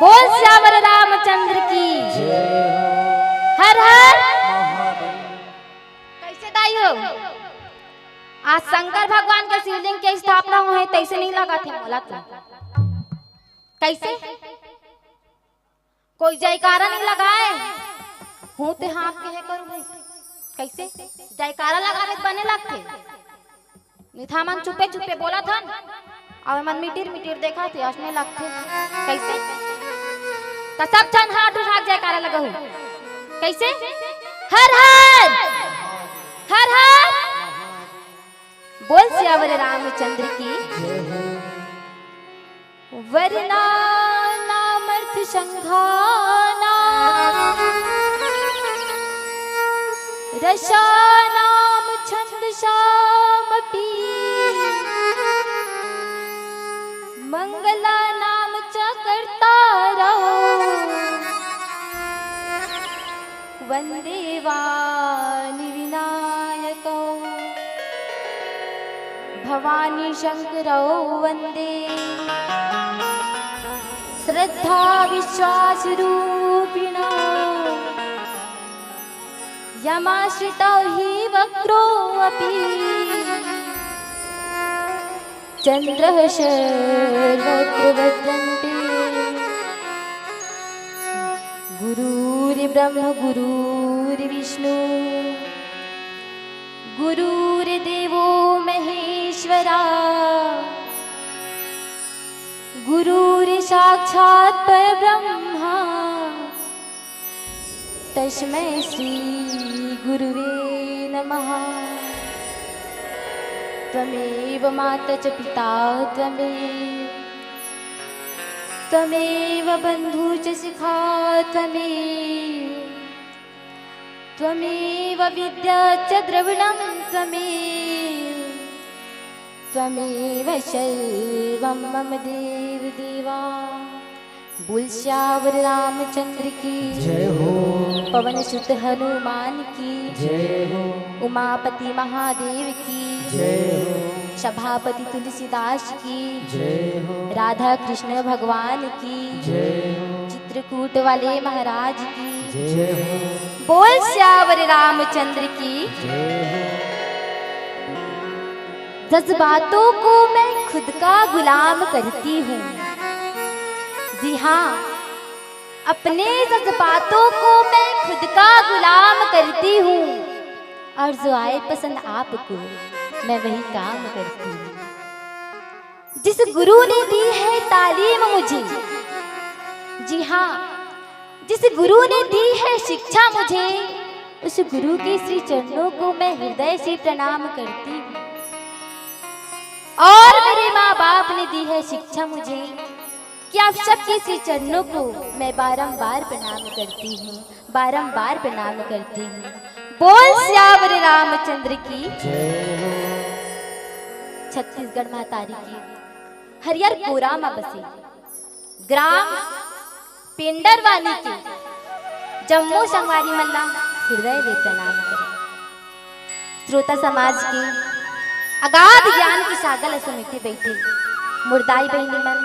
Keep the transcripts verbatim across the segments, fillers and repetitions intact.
बोल सियावर रामचंद्र की। हर हर। कैसे दाई हो? आज शंकर भगवान के शिवलिंग के स्थापना होहे, तैसे नहीं लगा थे बोला तो। कैसे? कोई जयकारा नहीं लगाए, हूँ ते हाँफ के हे करूँ भाई। कैसे? जयकारा लगावे त बने लगथे। निथा मन चुपे चुपे बोलत हन, अउ मन मिटिर मिटिर देखत हे, असने लगथे। कैसे? त सब झन हाथ उठा के जयकारा लगाहू। कैसे? हर हर, हर हर। बोल सियावर रामचंद्र की। वर्णानामर्थसंघानां रसानां छंदसामपि मंगलानां च कर्तारौ वंदे वाणी विनायकौ। भवानी शंकरौ वंदे श्रद्धा विश्वास रूपिणौ। यमाश्रितौ हि वक्रो अपि चंद्रः सर्वत्र वर्तन्ते। गुरुर्ब्रह्म गुरुर्विष्णु गुरुर्देवो महेश्वरा। गुरुर्साक्षात् परब्रह्मा तस्मै श्री गुरुवे नमः। त्वमेव माता च पिता त्वमेव, त्वमेव बंधु च सखा त्वमेव, त्वमेव विद्या च द्रविणं त्वमेव, त्वमेव सर्वं मम देव देवा। बोल सियावर रामचंद्र की। जय हो। पवन सुत हनुमान की। जय हो। उमापति महादेव की। जय हो। सभापति तुलसीदास की। जय हो। राधा कृष्ण भगवान की। जय हो। चित्रकूट वाले महाराज की। जय हो। बोल सियावर रामचंद्र की। जय हो। जज्बातों को मैं खुद का गुलाम करती हूँ। जी हाँ, अपने जज्बातों को मैं खुद का गुलाम करती हूँ, और जो आए पसंद आपको, मैं वही काम करती हूँ। जिस गुरु ने दी है तालीम मुझे, जी हाँ, जिस गुरु ने दी है शिक्षा मुझे, उस गुरु के श्री चरणों को मैं हृदय से प्रणाम करती हूँ। और मेरे माँ बाप ने दी है शिक्षा मुझे कि आप सबके श्री चरणों को मैं बारंबार प्रणाम करती हूँ, बारंबार प्रणाम करती हूँ। बोल सियावर रामचंद्र की। जय हो। छत्तीसगढ़ महतारी की हरियर कोरा मा बसे ग्राम पेंडरवानी के जम्मो संगवारी मन ला हृदय ले प्रणाम करें। श्रोता समाज के अगाध ज्ञान के सागर ल समेटे बैठे मोर दाई बहिनी मन,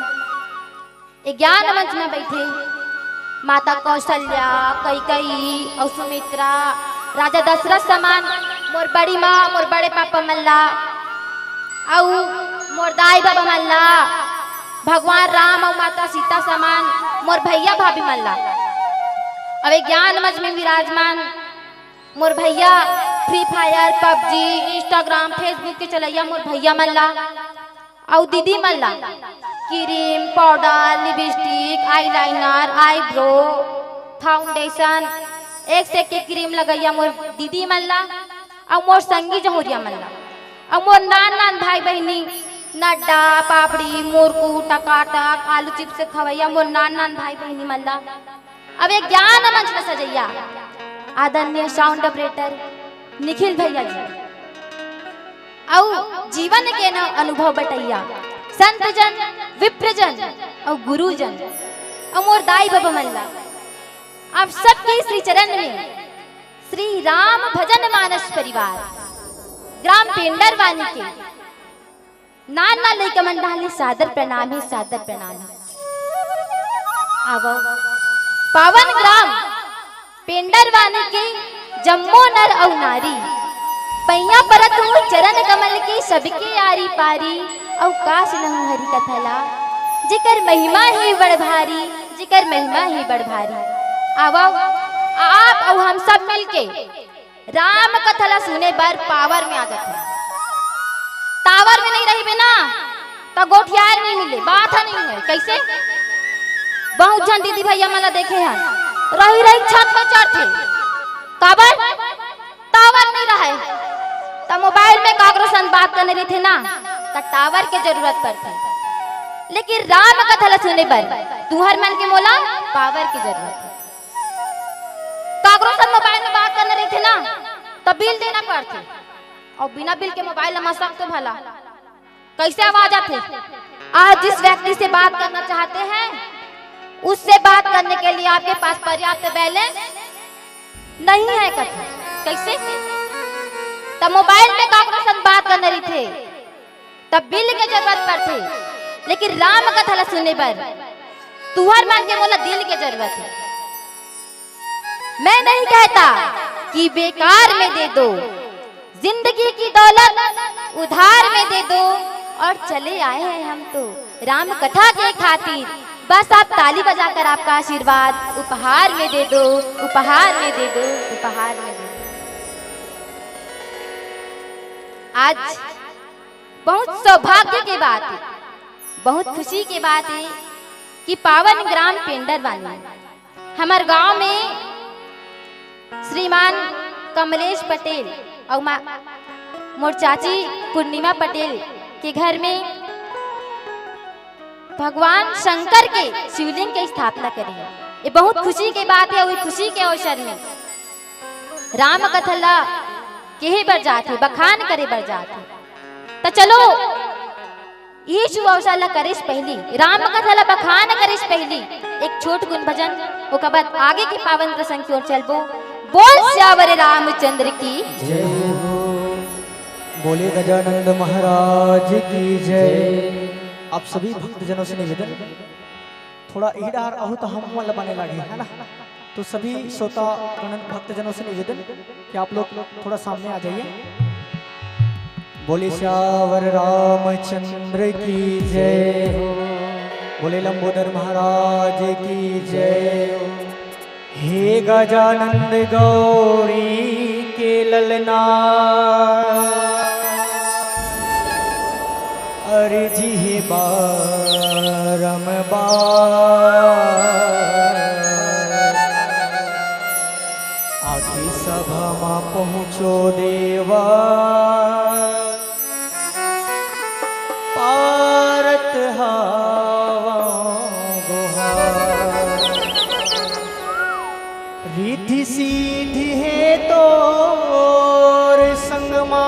ए ज्ञान मंच में बैठे माता कौशल्या, कैकई अउ सुमित्रा, राजा दशरथ समान मोर बड़ी माँ, मोर बड़े पापा मन ला, अउ मोर दाई बाबा मन ला, भगवान राम अउ माता सीता समान मोर भैया भाभी मन ला, अब ए ज्ञान मंच में विराजमान मोर भैया Free Fire, PUBG, Instagram, Facebook के चलैया मोर भैया मन ला, अउ दीदी मन ला cream, powder, lipstick, eyeliner, eyebrow, foundation, एक से एक के क्रीम लगैया मोर दीदी मन ला, अउ मोर संगी जहुरिया मन ला, अउ मोर नान नान भाई बहिनी, नड्डा, पापड़ी, मुरकू, टकाटक, आलू चिप्स के खवैया मोर नान नान भाई बहिनी मन ला। अब ए ज्ञान मंच ल सजैया आदरणीय साउंड ऑपरेटर निखिल भैया जी, अउ जीवन के न अनुभव बटैया संत जन, विप्र जन अउ गुरु जन अउ मोर दाई बाबा मन ला, आप सबके श्री चरण में श्री राम भजन मानस परिवार ग्राम पेंडरवानी के नान नान लइका मन डाहन ले सादर प्रणाम हे, सादर प्रणाम हे। आवव पावन ग्राम पेंडरवानी के जम्मो नर अउ नारी, पइयाँ परत हूँ चरण कमल के सबके आरी पारी, अउ का सुनहूँ हरि कथा ला, जेकर महिमा हे बड़ भारी, जेकर महिमा हे बड़ भारी। आवव, आप अउ हम सब मिलके राम कथा ला सुने बर पावर में आ जाथे। टावर में नइ रहिबे ना, त गोठियार नइ मिले, बात ह नइ होय। कइसे? बहुत झन दीदी भइया मन ला देखे हन, रहि रहि छत पे चढ़थे। काबर? टावर नइ रहय। त मोबाइल में काकरो संग बात करना रहिथे ना, त टावर के जरूरत पड़थे, लेकिन राम कथा ला सुने बर तुहर मन के मोला पावर के जरूरत हे। काकरो संग मोबाइल में बात करना रहिथे ना, त बिल देना पड़थे, अउ बिना बिल के मोबाइल ला मसकथे भला। कइसे आवाज आथे? आज जिस व्यक्ति से बात करना चाहते हैं, उससे बात करने के लिए आपके पास पर्याप्त बैलेंस नहीं है कथे। कइसे? त मोबाइल में काकरो संग बात करना रहिथे, त बिल के जरूरत पड़थे, लेकिन राम कथा ला सुने बर तुहर मन के मोला दिल के जरूरत हे। मैं नहीं कहता कि बेकार में दे दो, जिंदगी की दौलत उधार में दे दो, और चले आए हैं हम तो राम कथा के खातिर। बस आप ताली बजाकर आपका आशीर्वाद उपहार में दे दो, उपहार में दे दो, उपहार में दे दो। आज बहुत सौभाग्य के बात हे, बहुत खुशी के बात हे कि पावन ग्राम पेंडरवानी हमर गांव में श्रीमान कमलेश पटेल अउ मा-, मोर चाची पूर्णिमा पटेल के घर में भगवान शंकर के शिवलिंग के स्थापना करे हे। ये बहुत खुशी के बात हे। अउ ये खुशी के अवसर में राम कथा ला केहे बर जात हे, बखान करे बर जात हे। त चलो, ये शुभ अवसर ला करे से पहिली, राम कथा ला बखान करे से पहिली, एक छोट गुन भजन, ओकर बाद आगे के पावन प्रसंग की ओर चलबो। बोल सियावर रामचंद्र की। जय हो। बोले गजानंद महाराज की जय। आप सभी भक्तजनों से निवेदन, थोड़ा इही डहर आहू त हम मन ल बने लागही, है ना? तो सभी श्रोता गणन भक्तजनों से निवेदन कि आप लोग थोड़ा सामने आ जाइए। बोले सियावर रामचंद्र की जय हो, बोले लंबोदर महाराज की जय हो। हे गजानंद गौरी के ललना, अर्जी हे बारंबार। आके सभा म पहुँचो देवा, पारत हावं गोहार। रिद्धि सिद्धि हे तोर संग मा,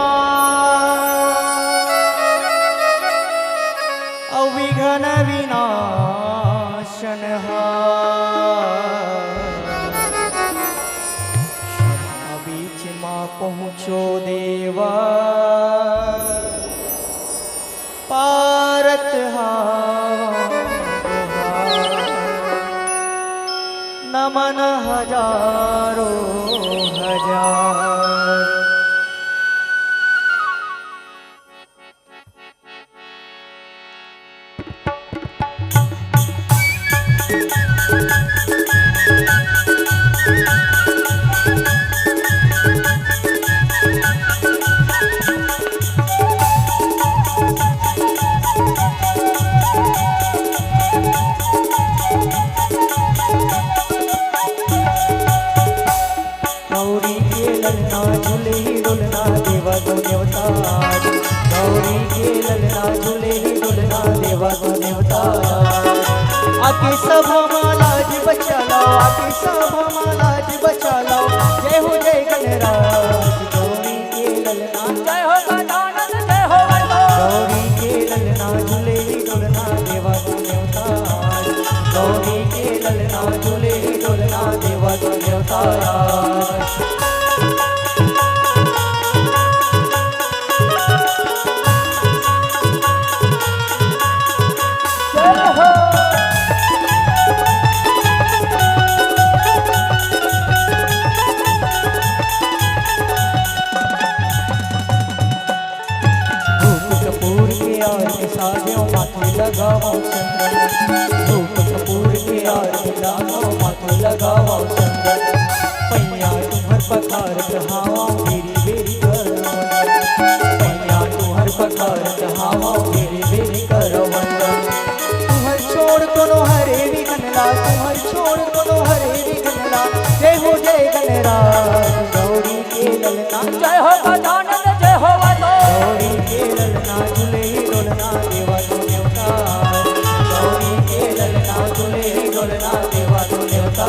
अउ विघ्न विनाशन हा। सभा बीच मा पहुँचो देवा, पारत हावं तुहार। नमन हजारों हजार। गौरी के ललना झुलही डोलना देवा गो नेवता। गौरी के ललना झुलही डोलना देवा गो नेवता। आके सभा मा लाज बचा लो, आके सभा मा लाज बचा लो। जय हो जय गणराज गौरी के ललना। जय हो गजानन, जय हो गणराज। गौरी के ललना झुलही डोलना देवा गो नेवता। गौरी के ललना झुलही डोलना देवा गो नेवता। जय हो। धूप कपूर के आरती लावव, माथे लगावव चंदन। पैया तुम्हर पखारत हावव, बेरी बेरी करव वंदन। पैया तुम्हर पखारत हावव, बेरी बेरी करव वंदन। तुम्हर छोड़ कोनो हरे विघन ला, तुम्हर छोड़ कोनो हरे विघन ला। जय हो जय गणराज गौरी के ललना। जय हो गजानन, जय हो वैद्य। गौरी के ललना झूले ही डोलना देवा तो न्योता। गौरी के ललना झूले ही डोलना देवा तो न्योता।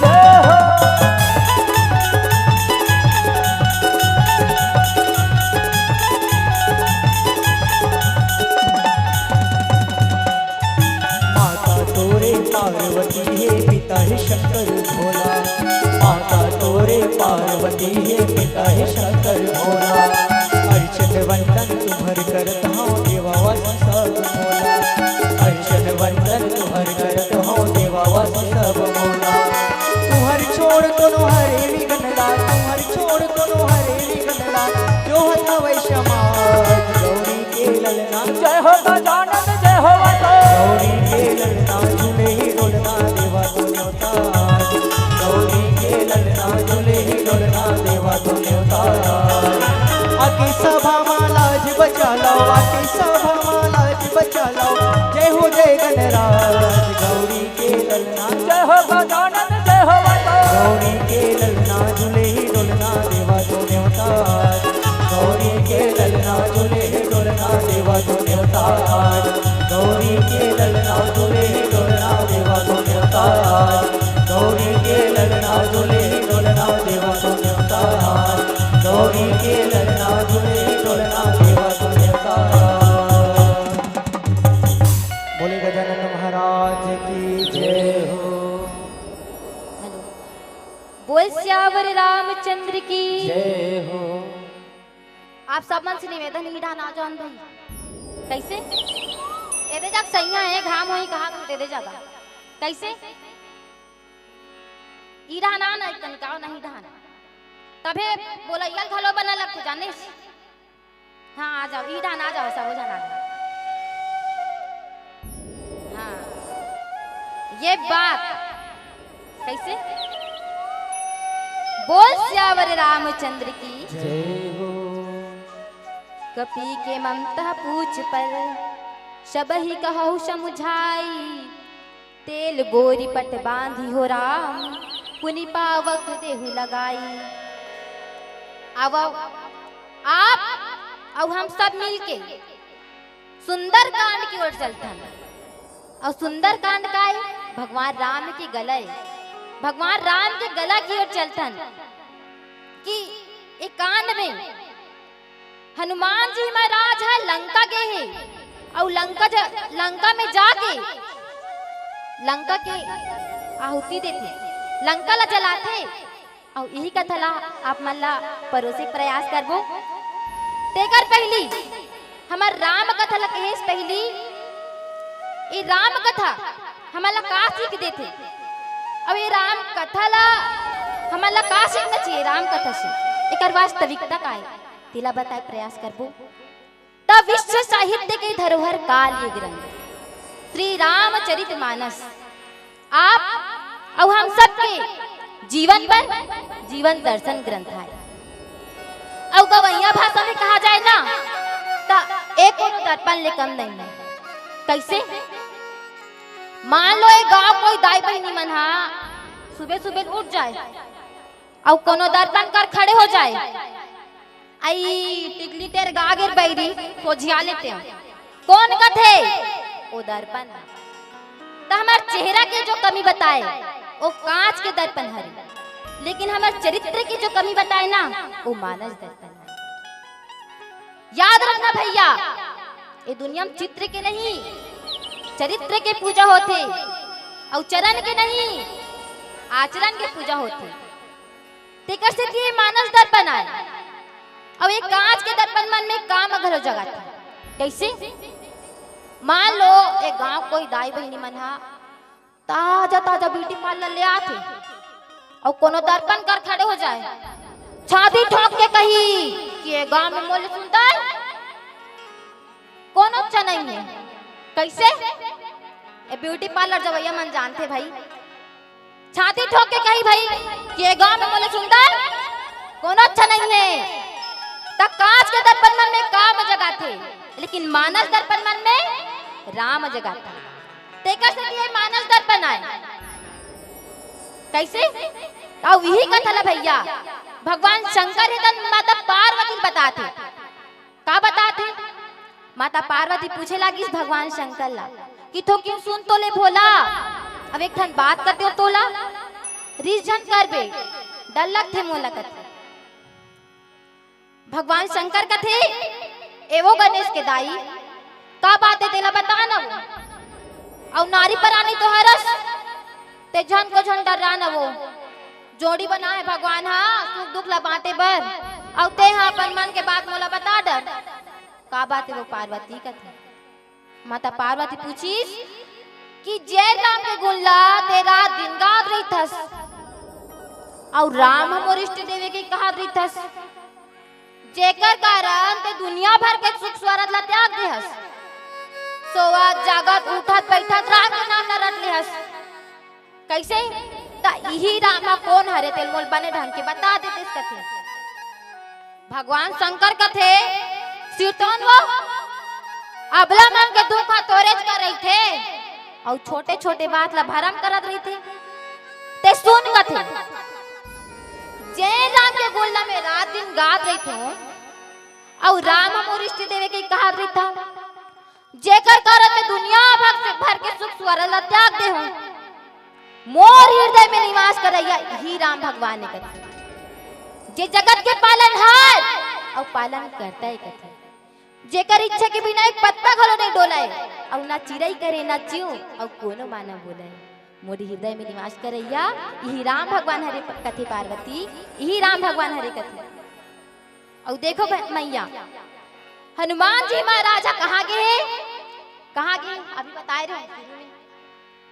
जय हो। माता तोरे पार्वती हे, पिता हे शंकर भोला। माता तोरे पार्वती हे, पिता हे शंकर भोला। अर्चन वंदन तुम्हर करत हौं, देवा वासी सब मोला। अर्चन वंदन तुम्हर करत हौं, देवा वासी सब मोला। तुम्हर छोड़ कोनो हरे विघन ला, तुम्हर छोड़ कोनो हरे विघन ला। जो हथवै समाज गौरी के ललना। जय हो गजानन, जय हो वैद्य। गौरी के ललना झूले ही डोलना देवा तो न्योता। गौरी के ललना झूले ही डोलना देवा तो न्योता। आके सभा मा लाज बचा लव, आके सभा मा लाज बचा लव। जय हो जय गणराज गौरी के ललना। जय हो गजानन, जय हो वैद्य। गौरी के ललना झूले ही डोलना देवा तो न्योता। गौरी के ललना झूले ही डोलना देवा तो न्योता। गौरी के ललना झूले ही डोलना देवा तो न्योता। गौरी के ललना झूले ही डोलना देवा तो न्योता। गौरी के ललना झूले ही डोलना देवा तो न्योता। बोले गजानन महाराज की जय हो। हेलो। बोल सियावर रामचंद्र की। जय हो। आप सब मन से निवेदन, इही डाहन आ जाओ न भाई। कैसे? एदे जाके सैया हे, घाम होही कहा तो एदे जाबा। कैसे? इही डाहन आ ना, कनिकाओ नहीं डाहन। तभे बोलैया घलो बने लगथे, जानेस? हाँ, आ जाओ, इही डाहन आ जाओ, सबो झन आ जाओ। हाँ, ये बात कैसे? बोल सियावर रामचंद्र की। जय हो। कपि के ममता पूछ पर, सबहि कहु समुझाई। तेल बोरी पट बांधी हो राम, पुनि पावक देहु लगाई। अब आप अउ हम सब मिलके सुंदरकांड की ओर चलथन। अउ सुंदरकांड का ए? भगवान राम के गला ए। भगवान राम के गला की ओर चलथन कि ए कांड में हनुमान जी महाराज ह लंका गे हे, अउ लंका ज-, लंका में जाके लंका के आहुति देथे, लंका ला जलाथे, अउ इही कथा ला आप मन ला परोसे के प्रयास करबो। तेकर पहिली हमर राम कथा ला कहेस पहिली, ए राम कथा हमन ला का सीख देथे? अब ए राम कथा ला हमन ला का सीखना चाहिए राम कथा से? एकर वास्तविकता का ए? तेला बताए प्रयास करबो। त विश्व साहित्य के धरोहर काव्य ग्रंथ श्री रामचरित मानस आप अउ हम सबके जीवन पर जीवन दर्शन ग्रंथ आय। अउ गवैया भाषा में कहा जाए ना, त ए कोनो दर्पण ले कम नहीं है। कैसे? मान लो, ए गांव कोई दाई बहिनी मन हा सुबह सुबह उठ जाए अउ कोनो दर्पण कर खड़े हो जाए, आई टिकली टेर गागेर बैरी सोझिया लेते हो। कौन कथे? ओ दर्पण। त हमर चेहरा के जो कमी बताए, ओ कांच के दर्पण हरे, लेकिन हमर चरित्र के जो कमी बताए ना, ओ मानस दर्पण हरे। याद रखना भैया, ए दुनिया में चित्र के नहीं, चरित्र के पूजा होथे, अउ चरण के नहीं, आचरण के पूजा होथे। तेकर सेती ए मानस दर्पण आय। अउ ए कांच के दर्पण मन में काम घलो जगाथे। कइसे? मान लो, ए गांव कोई दाई बहिनी मन हा ताजा ताजा ब्यूटी पार्लर ले आथे, अउ कोनो दर्पण कर खड़े हो जाए, छाती ठोंक के कही कि ये गांव में मोले सुंदर कोनो अच्छा नहीं है। कैसे? ए ब्यूटी पार्लर जवैया मन जानथे भाई। छाती ठोंक के कही भाई कि ये गांव में मोले सुंदर कोनो अच्छा नहीं है। त कांच के दर्पण मन में काम जगाथे, लेकिन मानस दर्पण मन में राम जगाथे। तेकर सेती ये मानस दर्पण आय। कैसे? अउ इही कथा ला भैया भगवान शंकर हे तन माता पार्वती ल बताथे। का बताथे? माता पार्वती पूछे लागिस भगवान शंकर ला कि थोकिन सुन तो ले भोला, अब एक ठन बात करते हो तोला, रिस झन करबे, डर लगथे मोला कथे। भगवान शंकर कथे, "ए वो गणेश के दाई, का बात हे तेला बता न वो। अउ नारी परानी तो हरस, ते झन को झन डर्रा न वो। जोड़ी बनाय हे भगवान हा सुख दुख ला बांटे बर, अउ ते हा अपन मन के बात मोला बता डर। का बात हे वो पार्वती?" कथे। माता पार्वती पूछिस कि जय राम के गुण ला ते रात दिन गात रहिथस, अउ राम ह मोर इष्ट देव हे कहात रहिथस, जेकर कारण ते दुनिया भर के सुख स्वारथ ला त्याग देहस, सोवत जागत उठत बैठत राम के नाम ला रट लेहस। कैसे? त इही राम ह कोन हरे तेल मोल बने ढंग के बता देतेस कथे। भगवान शंकर कथे, "सिरतोन वो, अबला मन के दुख ह तोरेच कर रहिथे, अउ छोटे-छोटे बात ला भरम करत रहिथे। ते सुन," कथे, "जय राम के गुण ला में रात दिन गात रहिथों, अउ राम ह मोर इष्ट देव हे कहात रहिथस, जेकर कारण में दुनिया भर से, भर के सुख स्वारथ ला त्याग देहूं। मोर हृदय में निवास करइया इही राम भगवान हे कथे, जे जगत के पालनहार अउ पालन करता हे कथे, जेकर इच्छा के बिना एक पत्ता घलो नहीं डोलाय, अउ ना चिरई करे ना चिऊ अउ कोनो मानव बोलाय। मोर हृदय में निवास करइया इही राम भगवान हरे कथे पार्वती, इही राम भगवान हरे कथे।" अउ देखो भ-, मैया, हनुमान जी महाराज ह कहाँ गे हे? कहाँ गे हे? अभी बताय रहे हो।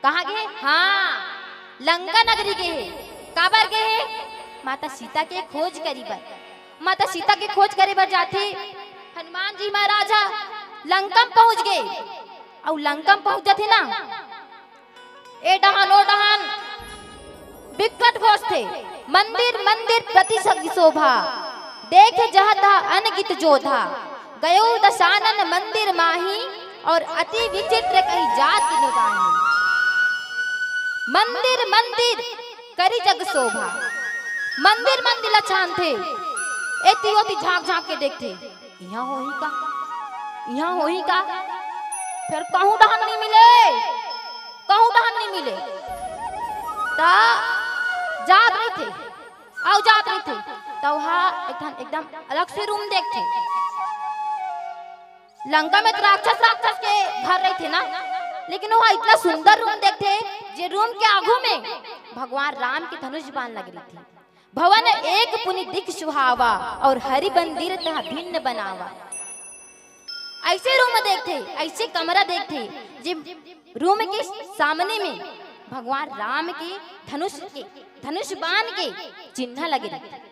कहाँ गे हे? हाँ, लंका नगरी गे हे। काबर गे हे? माता सीता के खोज करे बर। माता सीता के खोज करे बर जाथे। हनुमान जी महाराज ह लंका म पहुंच गे। अउ लंका म पहुंच जाथे ना, ए डहन ओ डहन बिकट गोष्ठी, मंदिर मंदिर प्रति सगी शोभा, देखे जहत हा अनगित जोधा, गयो दशानन मंदिर माही, अउ अति विचित्र कही जात तिनु ताही। मंदिर मंदिर करी जग शोभा, मंदिर मंदिर ला छानथे, एती ओती झांक झांक के देखथे। इहाँ होही का? इहाँ होही का? फेर कहूँ डहन नइ मिले, कहूँ डहन नइ मिले। त जात रहिथे, अउ जात रहिथे, त ओहा एक ठन एकदम अलग से रूम देखथे। लंका में त राक्षस, राक्षस के घर रहिथे ना, लेकिन ओहा इतना सुंदर रूम देखथे, जे रूम के आगू में भगवान राम के धनुष बाण लगे रहिथे। भवन एक पुनि दिख सुहावा, अउ हरि मंदिर तह भिन्न बनावा। अइसे रूम देखथे, अइसे कमरा देखथे, जे रूम के सामने में भगवान राम के धनुष के, धनुष बाण के चिन्हा लगे रहिथे।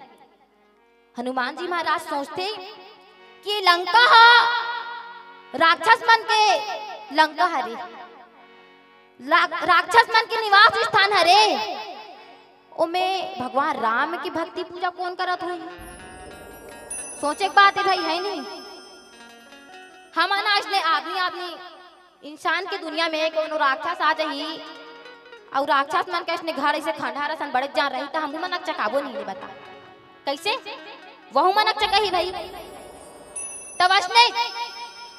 हनुमान जी महाराज सोचथे कि लंका ह राक्षस मन के लंका हरे, रा-, राक्षस मन के निवास स्थान हरे, ओमे भगवान राम के भक्ति पूजा कोन करत होही? सोचे के बात हे भाई, हे नहीं? हमन अइसने आदमी, आदमी, इंसान के दुनिया में कोनो राक्षस आ जाही, अउ राक्षस मन के अइसने घर अइसे खंडहर असन बड़े जान रही, त हमू मन अकचकाबो नहीं ले बता। कैसे? वहू मन अकचकाही भाई। तब अइसने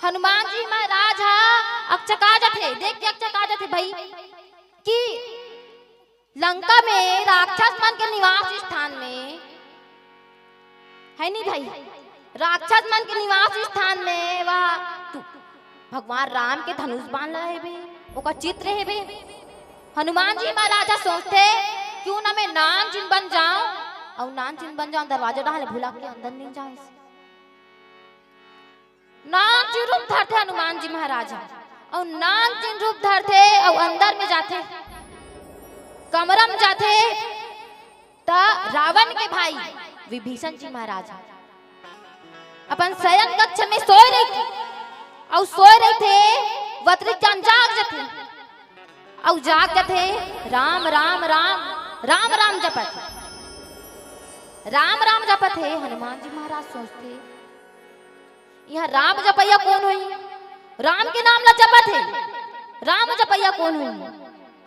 हनुमान जी महाराज ह अकचका जाथे, देख के अकचका जाथे भाई, कि लंका में राक्षस मन के निवास स्थान में, हे नहीं भाई, राक्षस मन के निवास स्थान में वह तू भगवान राम के धनुष बाण ला हेबे, ओकर चित्र हेबे। हनुमान जी महाराज ह सोचथे, क्यों ना मैं नानचुन बन जाऊं, अउ नानचुन बन जाऊं, दरवाजा डाले भुला के अंदर नहीं जाऊं। नानचुन रूप धरथे हनुमान जी महाराज ह, अउ नानचुन रूप धरथे अउ अंदर में जाथे, कमरा में जाथे, त रावण के भाई विभीषण जी महाराज ह अपन शयन कक्ष में सोए रहिथे, अउ सोए रहिथे, वत्रिक जान जाग जथे, अउ जाग जथे, राम राम राम राम राम जपत हे, राम राम जपत हे। हनुमान जी महाराज सोचथे, इहाँ राम जपइया कोन होही? राम के नाम ला जपत हे, राम जपइया कोन होही?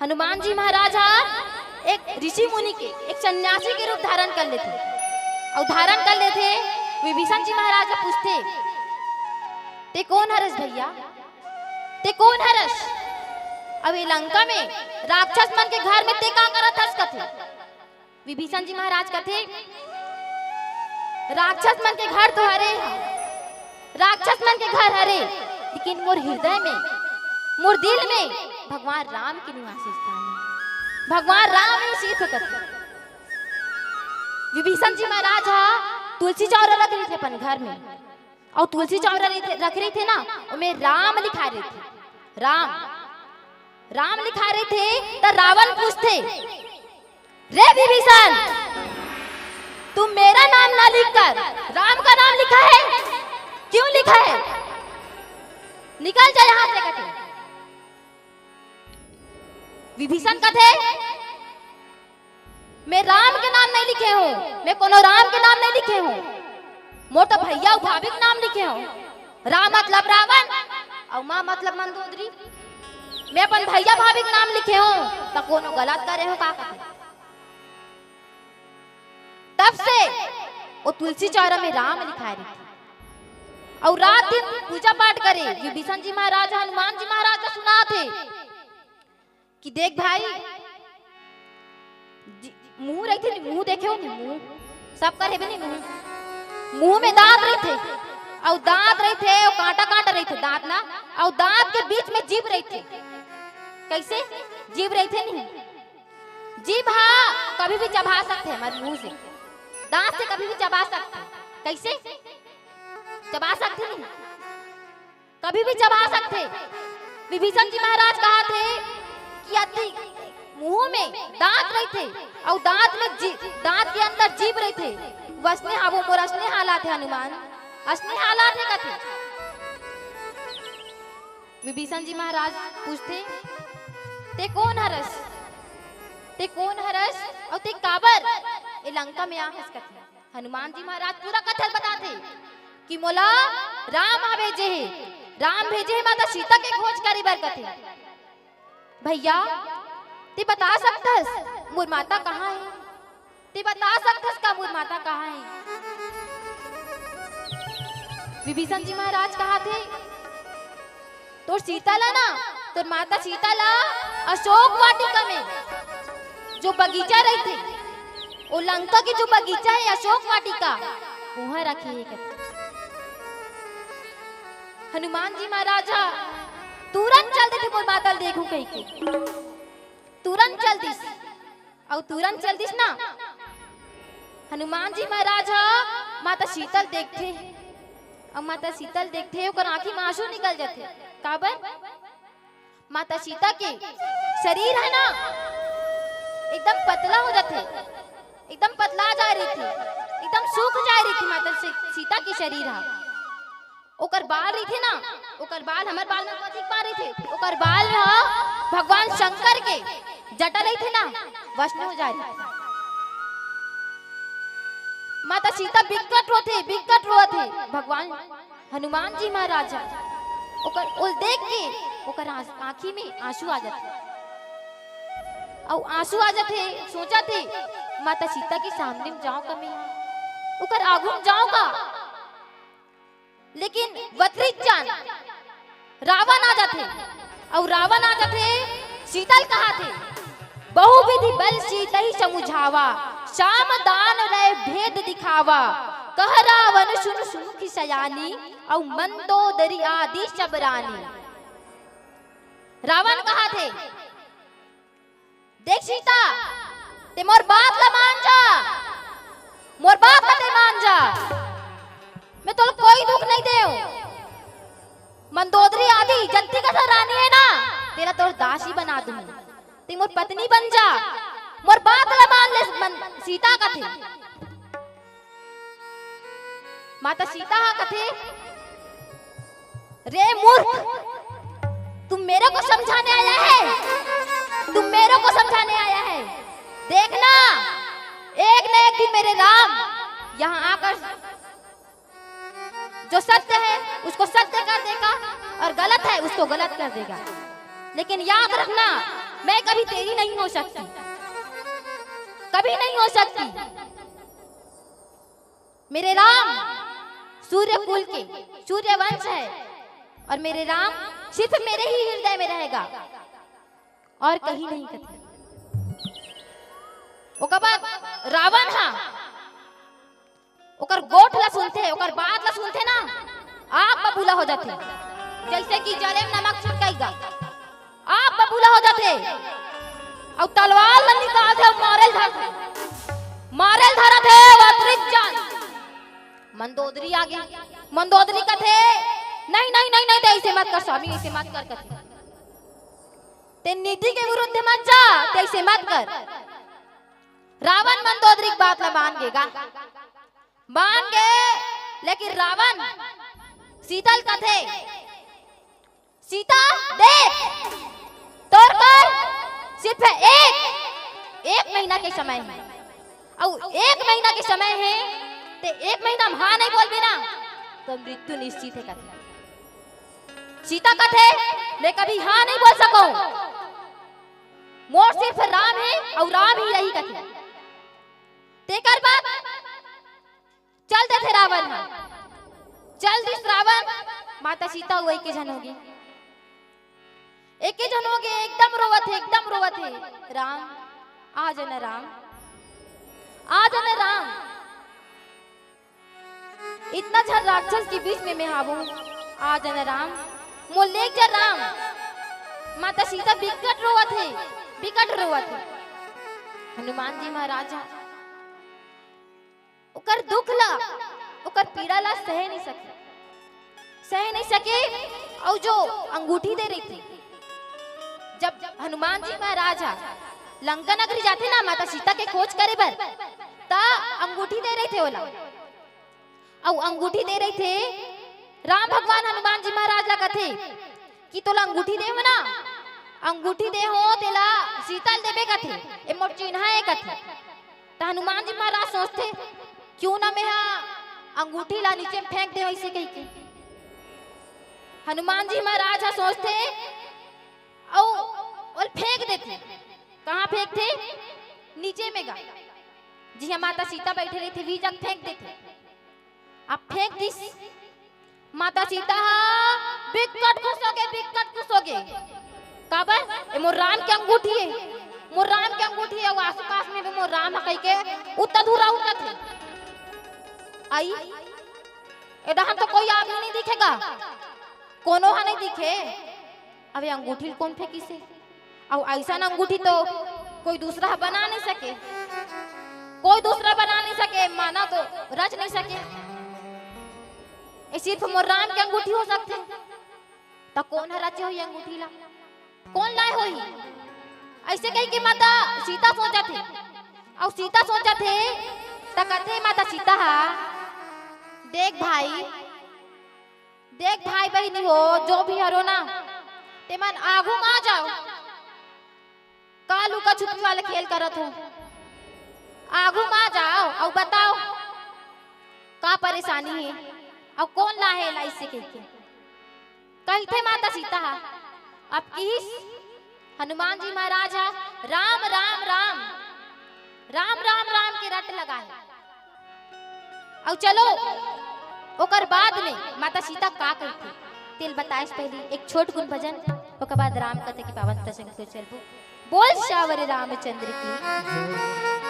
हनुमान जी महाराज ह एक ऋषि मुनि के, एक सन्यासी के रूप धारण कर लेथे। अउ धारण कर लेथे, विभीषण जी महाराज ह पूछथे, "ते कोन हरस भइया? ते कोन हरस? अब ए लंका में राक्षस मन के घर में ते का करत हस?" कथे। विभीषण जी महाराज कथे, "राक्षस मन के घर तो हरे ह, राक्षस मन के घर हरे, लेकिन मोर हृदय में, मोर दिल में भगवान राम के निवास स्थान हे, भगवान राम ही सिर्फ कथे।" विभीषण जी महाराज ह तुलसी चौरा रख रहिथे अपन घर में, अउ तुलसी चौरा रहिथे, रख रहिथे ना, ओमे राम लिखाए रहिथे, राम, राम लिखाए रहिथे। त रावण पूछथे, "रे विभीषण, तू मेरा नाम ना लिखकर राम का नाम लिखा है, क्यों लिखा है? निकल जा यहाँ से," कथे। विभीषण कथे, "मैं राम के नाम नहीं लिखे हूँ, मैं कोनो राम के नाम नहीं लिखे हूँ, मोर तो भैया अउ भाभी के नाम लिखे हूँ। राम मतलब रावण, अउ माँ मतलब मंदोदरी। मैं अपन भैया भाभी के नाम लिखे हूँ, त कोनो गलत करे हूँ का?" कथे। तब से वो तुलसी चौरा में राम लिखाए रहिथे। अउ रात दिन पूजा पाठ करे, विभीषण जी महाराज, हनुमान जी महाराज ला सुनाथे कि देख भाई, जी, मुंह रहिथे नी, मुंह देखे हो नी, मुंह सबकर हेबे नी मुंह, मुंह में दांत रहिथे, अउ दांत रहिथे, अउ कांटा कांटा रहिथे दांत ना, अउ दांत के बीच में जीभ रहिथे। कइसे? जीभ रहिथे नी, जीभ हा कभी भी चबा सकथे हमर मुंह से, दांत से कभी भी चबा सकथे। कइसे? चबा सकथे नी, कभी भी चबा सकथे। विभीषण जी महाराज कहाथे कि अति मुंह में दांत रहिथे, अउ दांत में जी-, दांत के अंदर जीभ रहिथे। वसने हा वो मोर असने हालात हे हनुमान, असने हालात हे कथे। विभीषण जी महाराज पूछथे, "ते कोन हरस? ते कोन हरस? अउ ते काबर ए लंका में आ हस?" कथे। हनुमान जी महाराज पूरा कथा बताथे कि मोला राम ह भेजे हे, राम भेजे हे माता सीता के खोज करे बर कथे। भैया, ते बता सकथस मोर माता कहाँ हे? ते बता सकथस का मोर माता कहाँ हे? विभीषण जी महाराज कहाथे, तोर सीता ला ना, तोर माता सीता ला अशोक वाटिका में जो बगीचा रहिथे, ओ लंका के जो बगीचा हे अशोक वाटिका, उहाँ रखे हे कथे। हनुमान जी महाराज ह तुरंत चल देथे मोर माता ल देखहूं कहिके, तुरंत चल दिस। अउ तुरंत चल दिस ना, हनुमान जी महाराज ह माता सीता ल देखथे, अउ माता सीता ल देखथे, ओकर आंखी म आंसू निकल जथे। काबर? माता सीता के शरीर हे ना, एकदम पतला हो जथे, एकदम पतला जाय रहिथे, एकदम सूख जाय रहिथे माता सी-, सीता के शरीर ह। ओकर बाल रहिथे ना, ओकर बाल, हमर बाल में कथी के बाल रहिथे, ओकर बाल ह भगवान शंकर के जटा रहिथे ना, वइसने हो जाय रहिथे। माता सीता बिकट रोथे, बिकट रोवत हे। भगवान हनुमान जी महाराज ह ओकर ओल देख के ओकर आंस-, आंखी में आंसू आ जाथे, अउ आंसू आ जाथे, सोचत हे, माता सीता के सामने में जांव का मैं, ओकर आगू में जांव का? लेकिन वत्रिक जान रावण आ जाथे, अउ रावण आ जाथे, सीता ल कहाथे, "बहुविधि बल सीतहि समुझावा, साम दान रहे भेद दिखावा, कह रावण सुन सुमुखि सयानी, अउ मंदोदरी आदि सब रानी।" रावण कहाथे, देख सीता, ते मोर बात ला मान जा, मोर बात ला ते मान जा, मैं तोला कोई दुख नहीं देव। मंदोदरी आदि जत्ती कस रानी हे ना, तेला तोर दासी बना दूंगी, ते मोर पत्नी बन जा। मोर बात ला मान ले मन, सीता कथे। माता सीता हा कथे, "रे मूर्ख, तुम मेरे को समझाने आया है, तुम मेरे को समझाने आया है। देखना, एक न एक दिन मेरे राम यहाँ आकर जो सत्य है उसको सत्य कर देगा और गलत है उसको गलत कर देगा। लेकिन याद रखना, मैं कभी तेरी नहीं हो सकती, कभी नहीं हो सकती। मेरे राम सूर्य कुल के, सूर्य वंश है और मेरे राम सिर्फ मेरे ही हृदय में रहेगा और कहीं नहीं।" कथे ओकर बाद रावण हा ओकर गोठ ला सुनथे, ओकर बात ला सुनथे ना, आग बबूला हो जाथे, जैसे कि जले में नमक छिड़काईगा, आग बबूला हो जाथे। अउ तलवार ला निकालथे अउ मारे ल धरथे, मारे ल धरथे। अउ अतरिक जान मंदोदरी आगे। मंदोदरी कथे, "नहीं, नहीं, नहीं, नहीं, ते ऐसे मत कर स्वामी, ऐसे मत कर," कथे, "ते नीति के विरुद्ध मत जा, ते ऐसे मत कर।" रावण मंदोदरी के बात ला मान गे गा, मान गे, लेकिन रावण सीता ल कथे, "सीता, देख, तोर कर सिर्फ एक, एक महीना के समय है, अउ एक महीना के समय है, ते एक महीना में हाँ नहीं बोलबे ना, तो मृत्यु निश्चित है," कथे। सीता कथे, "मैं कभी हाँ नहीं बोल सकूं, मोर सिर्फ राम है अउ राम ही रही," कथे। तेकर बाद चल देथे रावण ह, चल दिस रावण। माता सीता अउ एके झन होगे, एके झन होगे, एकदम रोवत हे, एकदम रोवत हे। "राम, आ जाना राम, आ जाना राम, इतना झन राक्षस के बीच में मैं हावूं, आ जाना राम, मोला लेग जा राम।" माता सीता बिकट रोवत हे, बिकट रोवत हे। हनुमान जी महाराज ह ओकर दुख ला, ओकर पीड़ा ला सहे नहीं सके, सहे नहीं सके। अउ जो अंगूठी दे रहिथे, जब हनुमान जी महाराज ह लंका नगरी जाथे ना माता सीता के खोज करे बर, त अंगूठी दे रहिथे ओला। अउ अंगूठी दे रहिथे, राम भगवान हनुमान जी महाराज ला कथे कि तोला अंगूठी दे हो ना, अंगूठी दे हो, तेला सीता ल देबे कथे, "ए मोर चिन्हा ए," कथे। त हनुमान जी महाराज सोचथे, "क्यों ना मैं हा अंगूठी ला नीचे में फेंक दे," वैसे कहिके हनुमान जी महाराज ह सोचथे, अउ ओल फेंक देथे। कहाँ फेंकथे? नीचे में गा, जिहाँ माता सीता बैठे रहिथे, वही जग फेंक देथे। अब फेंक दिस, माता सीता ह बिकट खुश होगे, बिकट खुश होगे। काबर? "ए मोर राम के अंगूठी हे, मोर राम के अंगूठी हे, अउ आसपास में भी मोर राम ह," कहिके उत्ता धुरा उठत हे। आई, ए डहर तो कोई आदमी नहीं दिखे गा, कोनो ह नहीं दिखे। अब ये अंगूठी ल कोन फेंकिस हे? अउ अइसन अंगूठी तो कोई दूसरा ह बना नहीं सके, कोई दूसरा बना नहीं सके, मानव तो रच नहीं सके। ये सिर्फ मोर राम के अंगूठी हो सकथे। त कोन ह रचे होही अंगूठी ला? कोन लाए होही? अइसे कहिके माता सीता सोचत हे। अउ सीता सोचत हे, त कथे माता सीता ह, "देख भाई, देख भाई बहिनी हो, जो भी हरो ना, तेमन आघू म आ जाव। का लुका छुपी वाला खेल करत हो? आघू म आ जाव अउ बताव, का परेशानी हे अउ कोन लाहे ला अइसे कहिके?" कहिथे माता सीता ह। अब किहिस हनुमान जी महाराज ह, "राम, राम, राम, राम, राम, राम के रट लगाए।" अउ चलो, ओकर बाद में माता सीता का कहिथे, तेल बताए से पहिली एक छोट गुन भजन, ओकर बाद राम कथा के पावन प्रसंग को चलबो। बोल सियावर रामचंद्र की।